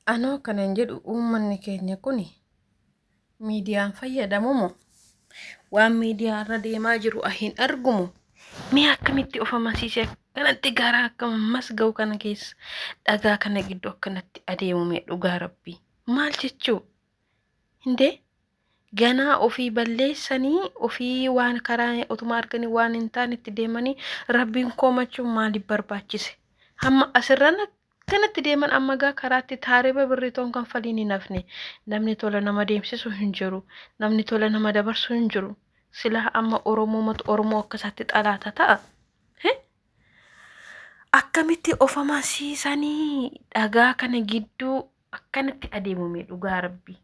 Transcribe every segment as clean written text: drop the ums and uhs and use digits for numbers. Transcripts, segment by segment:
Anoo kanan jedhu uummanni keenya kuni miidiyaan fayyadamumo waan miidiyaa irra deemaa jiru hin argumo mee akkamitti of amansiisee akkanatti garaa akka ammas ga'u kana keessa dhagaa kana gidduu akkanatti adeemu mee dhugaa rabbii maal jechuu hindee ganaa ofii balleessanii ofii waan karaa otuma arganii waan hin taanetti deemanii rabbiin komachuun maaliif barbaachise hamma asirran akkanatti deeman amma gaa karaatti taariba birrii toon kanfaliin hin hafne. Namni tola nama deemsisu hin jiru. Namni tola nama dabarsu hin jiru. Silaa amma Oromoomatu Oromoo akka isaatti xalaata ta'a. He? Akkamitti of amansiisanii dhagaa kana gidduu akkanatti adeemu mee dhugaa rabbii.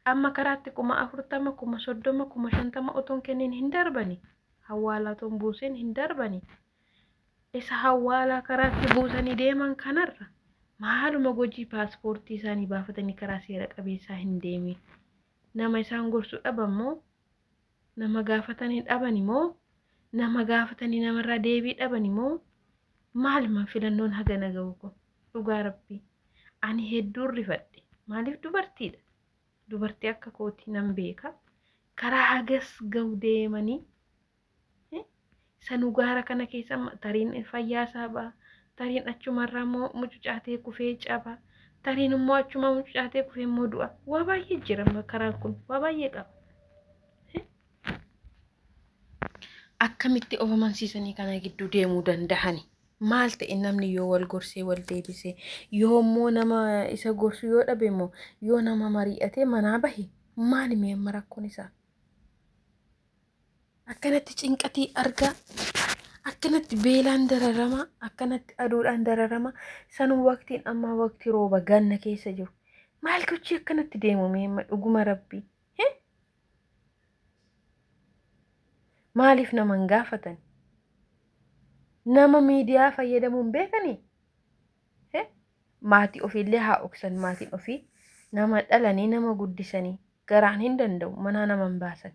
Amma karaatti 40,000, 30,000, 50,000 otoon kennin hin darbani. Hawwaalaa otoon buusin hin darbani. Isa hawwaalaa karaatti buusanii deeman kanarra maaluma gojii paaspoortii isaanii baafatanii karaa seera qabeessaa hin deemin. Nama isaan gorsu dhaban moo? Nama gaafatanii dhabani moo? Nama gaafatanii namarraa deebii dhabani moo? Maaluma filannoon hagana ga'u kun? Dhugaa rabbii. Ani hedduun rifadhe. Maaliif dubartiidha? Dubartii akka kooti nan beeka. Karaa hagas ga'u deemanii Sanuu gaara kana keessa amma tariin fayyaa isaa ba'a. Tariin achumarraa immoo mucucaatee kufee caba. Tariin immoo achumaa mucucaatee kufee immoo du'a. Waa baay'ee jira amma karaan kun waa baay'ee qaba. Akkamitti of amansiisanii kana gidduu deemuu danda'ani? Maal ta'e namni yoo wal gorsee wal deebise yoo immoo nama isa gorsu yoo dhabe immoo yoo nama mari'atee manaa bahe maali mee amma rakkoon isaa? Akkanatti cinqatii argaa, akkanatti beelaan dararama, akkanatti aduudhaan dararama. Sanuu waqtiin ammaa waqtii rooba ganna keessa jiru. Maal gochii akkanatti deemu mee amma dhuguma rabbii? He? Maaliif nama hin gaafatan? Nama miidiyaa fayyadamuun beekanii? He? Maatii ofiillee haa oksan maatiin ofii nama dhalanii nama guddisanii garaan hin danda'u manaa nama hin baasan.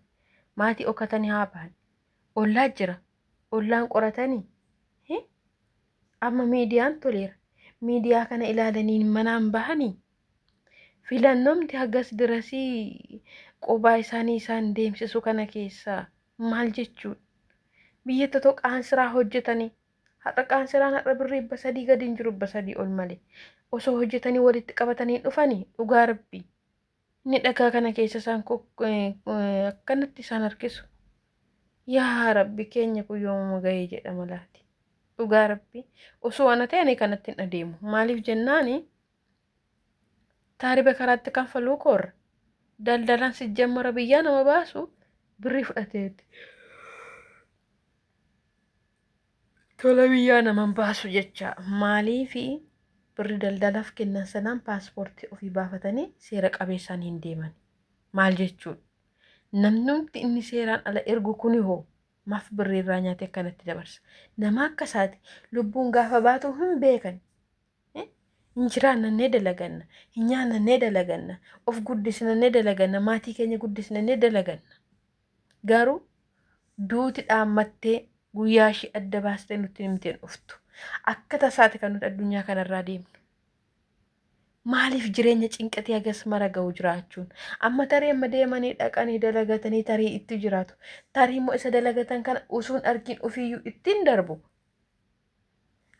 Maatii okatanii haa bahan. Ollaa jira. Ollaan qoratanii. Hi? Amma miidiyaan toleera. Miidiyaa kana ilaalanii manaan bahanii. Filannoomti hagas dirasii qobaa isaanii isaan deemsisu kana keessaa maal jechuudha? Biyya totoo qaansiraa hojjetanii. Har'a qaansiraan har'a birrii 300 gadi hin jiru 300 ol malee. Osoo hojjetanii walitti qabatanii dhufanii dhugaa rabbii. Inni dhagaa kana keessa isaan akkanatti isaan harkisu. Yaa Rabbi keenya kun yoomuma gahee jedhama laati. Dhugaa Rabbi osoo ana ta'e ani kanatti hin adeemu. Maaliif jennaani taariba karaatti kanfaluu koorra daldalaan sijjammara biyyaa nama baasu birrii fudhateeti. Tola biyyaa naman baasu jecha maaliifi birri daldalaaf kennan sanaan paaspoortii ofii baafatanii seera qabeessaan hin deeman. Maal jechuudha? Namnumti inni seeraan ala ergu kuni hoo maaf birri irraa nyaatee akkanatti dabarsa? Nama akka isaati lubbuun gaafa baatu hin beekan. Hin jiraannannee dalaganna, hin nyaannannee dalaganna, of guddisnannee dalaganna, maatii keenya guddisnannee dalaganna. Garuu duuti dhaammattee guyyaa ishii adda baastee nutti himtee hin dhuftu. Akka tasaati kan nuti addunyaa kanarraa deemnu. Maaliif jireenya cinqatii hagas mara ga'u jiraachuun? Amma tarii amma deemanii dhaqanii dalagatanii tarii itti jiraatu. Tarii immoo isa dalagatan kana usuun argin ofiiyyuu ittiin darbu.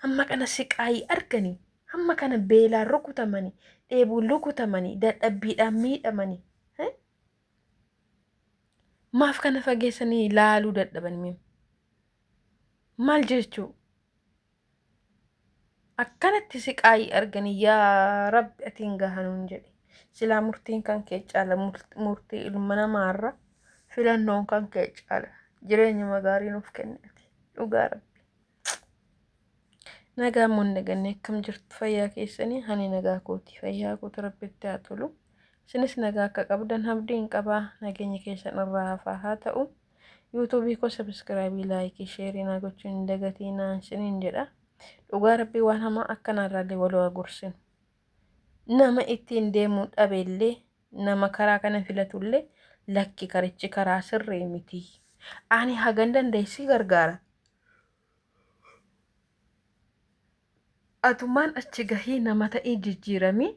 Hamma kana siqaayii arganii, hamma kana beelaan rukutamanii, dheebuun rukutamanii, dadhabbiidhaan miidhamanii. Maaf kana fageessanii laaluu dadhaban mee? Maal jechuu? Akkanatti siqaayii arganii yaa Rabbi ati hin gahanuun jedhe. Silaa murtiin kan kee caala murtii ilma namaarra filannoon kan kee caala jireenyuma gaarii nuuf kenni ati dhugaa Rabbi. Nagaa immoo hin daganne akkam jirtu fayyaa keessanii ani nagaa kooti fayyaa kooti rabbitti haa tolu isinis nagaa akka qabdan abdiin qabaa nageenya keessan irraa hafaa haa ta'u yuutuubii koo sabiskiraabii laayikii sheerii naa gochuun hin dagatinaa isiniin jedha dhugaa rabbii waan hamaa akkanaarraallee wal haa gorsinu nama ittiin deemuu dhabeellee nama karaa kana filatullee lakki karichi karaa sirrii miti ani hagan danda'e si gargaara. Atummaan achi gahii nama ta'ii jijjiiramii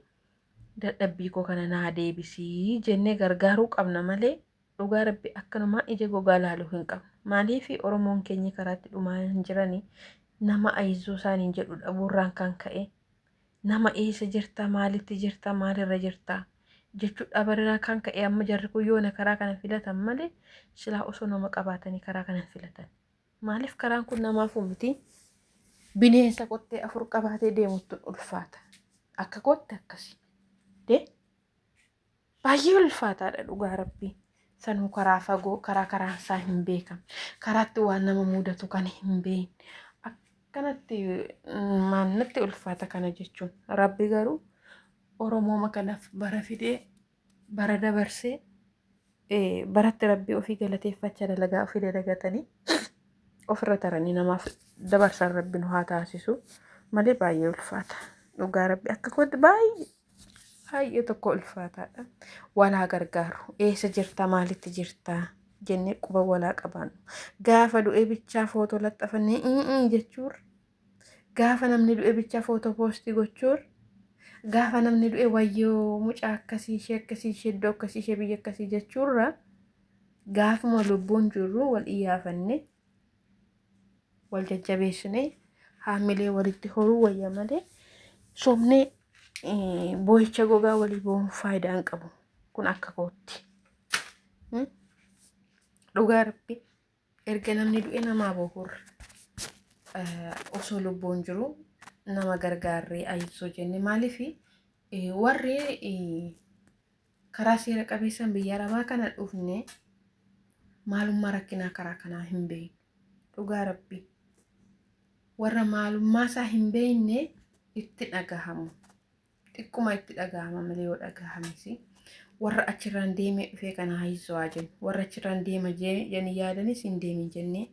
dadhabbii koo kana naa deebisii jennee gargaaruu qabna malee dhugaa rabbi akkanumaa ija gogaa laaluu hin qabnu. Maaliif Oromoon keenya karaatti dhumaa hin jiranii nama ayizoo isaaniin jedhu dhabuurraan kan ka'e nama eessa jirta maalitti jirta maalirra jirta jechuu dhabarraa kan ka'e amma jarri kun yoona karaa kana filatan malee silaa osoo nama qabaatanii karaa kana hin filatan. Maaliif karaan kun namaafuu miti bineensa kottee afur qabaatee deemuttu ulfaata. Akka kootti akkasi. De baay'ee ulfaataadha dhugaa rabbii. Sanuu karaa fagoo karaa karaan isaa hin beekamne karaatti waan nama mudatu kan hin beekne akkanatti maannatti ulfaata kana jechuun rabbi garuu Oromooma kanaaf bara fidee bara dabarsee baratti rabbii ofii galateeffachaa dalagaa ofii dalagatanii ofirra taranii namaaf dabarsan rabbi nu haa taasisu malee baay'ee ulfaata. Dhugaa rabbi akka kootti baay'ee baay'ee tokko ulfaataadha. Walaa gargaaru eessa jirta maalitti jirta jennee quba walaa qabaannu. Gaafa du'ee bichaa footoo laxxafannee jechuurra gaafa namni du'e bichaa footoo poostii gochuurra gaafa namni du'e wayyoo mucaa akkasii ishee akkasii ishee iddoo akkasii ishee biyya akkasii jechuurra gaafuma lubbuun jirru wal iyyaafanne wal jajjabeessinee haamilee walitti horuu wayya malee sobnee boo'icha gogaa walii boo'uun faayidaa hin qabu. Kun akka kootti. Dhugaa rabbi erga namni du'e namaa boohurra osoo lubbuun jiru nama gargaarree ayyisoo jenne maaliif warri karaa seera qabeessaan biyya arabaa kana dhufne maalummaa rakkinaa karaa kanaa hin beeknu. Dhugaa rabbi warra maalummaa isaa hin beekne itti dhagahamu. Xiqquma itti dhagahama malee yoo dhagahames warra achirraan deemee dhufee kana hayisu haa jennu. Warra achirraan deema jedhanii yaadanis hin deemin jennee